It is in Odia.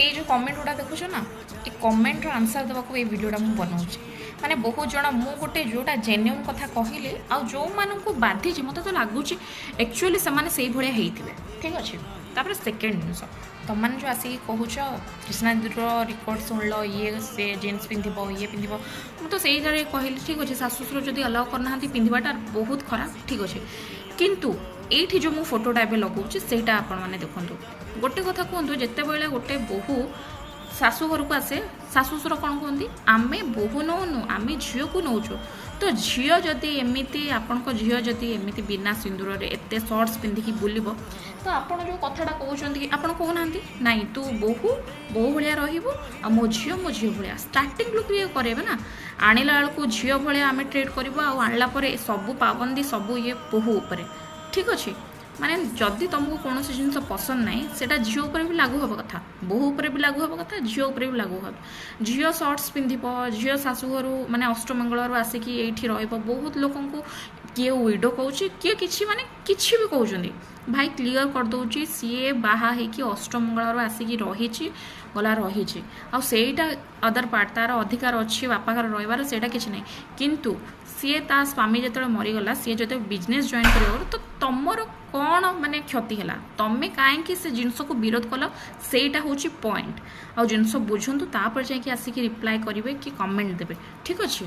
ଏଇ ଯେଉଁ କମେଣ୍ଟ ଗୁଡ଼ା ଦେଖୁଛ ନା, ଏ କମେଣ୍ଟର ଆନ୍ସର୍ ଦେବାକୁ ଏଇ ଭିଡ଼ିଓଟା ମୁଁ ବନାଉଛି। ମାନେ ବହୁତ ଜଣ, ମୁଁ ଗୋଟେ ଯେଉଁଟା ଜେନ୍ୟୁନ୍ କଥା କହିଲି, ଆଉ ଯେଉଁମାନଙ୍କୁ ବାଧିଛି, ମୋତେ ତ ଲାଗୁଛି ଆକ୍ଚୁଆଲି ସେମାନେ ସେଇଭଳିଆ ହେଇଥିବେ। ଠିକ୍ ଅଛି। ତାପରେ ସେକେଣ୍ଡ ଜିନିଷ, ତମମାନେ ଯେଉଁ ଆସିକି କହୁଛ କ୍ରିଷ୍ଣା ଦିଦିର ରେକର୍ଡ଼ ଶୁଣିଲ, ଇଏ ସେ ଜିନ୍ସ ପିନ୍ଧିବ, ଇଏ ପିନ୍ଧିବ, ମୁଁ ତ ସେଇଟାରେ କହିଲି, ଠିକ୍ ଅଛି, ଶାଶୁ ଶ୍ୱଶୁର ଯଦି ଆଲାଉ କରିନାହାନ୍ତି, ପିନ୍ଧିବାଟା ବହୁତ ଖରାପ। ଠିକ୍ ଅଛି। କିନ୍ତୁ ଏଇଠି ଯେଉଁ ମୁଁ ଫଟୋଟା ଏବେ ଲଗାଉଛି, ସେଇଟା ଆପଣମାନେ ଦେଖନ୍ତୁ। ଗୋଟେ କଥା କୁହନ୍ତୁ, ଯେତେବେଳେ ଗୋଟେ ବୋହୂ ଶାଶୁ ଘରକୁ ଆସେ, ଶାଶୁ ଶ୍ୱଶୁର କ'ଣ କୁହନ୍ତି? ଆମେ ବୋହୂ ନଉନୁ, ଆମେ ଝିଅକୁ ନେଉଛୁ। ତ ଝିଅ ଯଦି ଏମିତି, ଆପଣଙ୍କ ଝିଅ ଯଦି ଏମିତି ବିନା ସିନ୍ଦୁରରେ ଏତେ ସର୍ଟସ୍ ପିନ୍ଧିକି ବୁଲିବ, ତ ଆପଣ ଯେଉଁ କଥାଟା କହୁଛନ୍ତି କି, ଆପଣ କହୁନାହାନ୍ତି, ନାଇଁ, ତୁ ବୋହୂ, ବୋହୂ ଭଳିଆ ରହିବୁ ଆଉ ମୋ ଝିଅ ମୋ ଝିଅ ଭଳିଆ। ଷ୍ଟାର୍ଟିଂରୁ ଇଏ କରାଇବେ ନା, ଆଣିଲା ବେଳକୁ ଝିଅ ଭଳିଆ ଆମେ ଟ୍ରିଟ୍ କରିବୁ, ଆଉ ଆଣିଲା ପରେ ସବୁ ପାବନ୍ଦି, ସବୁ ଇଏ ବୋହୂ ଉପରେ। ଠିକ୍ ଅଛି। ମାନେ ଯଦି ତୁମକୁ କୌଣସି ଜିନିଷ ପସନ୍ଦ ନାହିଁ, ସେଇଟା ଝିଅ ଉପରେ ବି ଲାଗୁ ହେବା କଥା, ବୋହୂ ଉପରେ ବି ଲାଗୁ ହେବା କଥା, ଝିଅ ଉପରେ ବି ଲାଗୁ ହେବ। ଝିଅ ସର୍ଟସ୍ ପିନ୍ଧିବ, ଝିଅ ଶାଶୁଘରୁ ମାନେ ଅଷ୍ଟମଙ୍ଗଳରୁ ଆସିକି ଏଇଠି ରହିବ, ବହୁତ ଲୋକଙ୍କୁ କିଏ ୱିଡୋ କହୁଛି, କିଏ କିଛି, ମାନେ କିଛି ବି କହୁଛନ୍ତି। ଭାଇ, କ୍ଲିଅର୍ କରିଦେଉଛି, ସିଏ ବାହା ହେଇକି ଅଷ୍ଟମଙ୍ଗଳରୁ ଆସିକି ରହିଛି, ଗଲା ରହିଛି, ଆଉ ସେଇଟା ଅଦର ପାର୍ଟ। ତାର ଅଧିକାର ଅଛି ବାପା ଘରେ ରହିବାର, ସେଇଟା କିଛି ନାହିଁ। କିନ୍ତୁ ସିଏ ତା ସ୍ୱାମୀ ଯେତେବେଳେ ମରିଗଲା, ସିଏ ଯେତେବେଳେ ବିଜନେସ୍ ଜଏନ୍ କରିବାକୁ, ତ ତମର କ'ଣ ମାନେ କ୍ଷତି ହେଲା? ତମେ କାହିଁକି ସେ ଜିନିଷକୁ ବିରୋଧ କଲ? ସେଇଟା ହେଉଛି ପଏଣ୍ଟ। ଆଉ ଜିନିଷ ବୁଝନ୍ତୁ, ତାପରେ ଯାଇକି ଆସିକି ରିପ୍ଲାଏ କରିବେ କି କମେଣ୍ଟ ଦେବେ। ଠିକ୍ ଅଛି।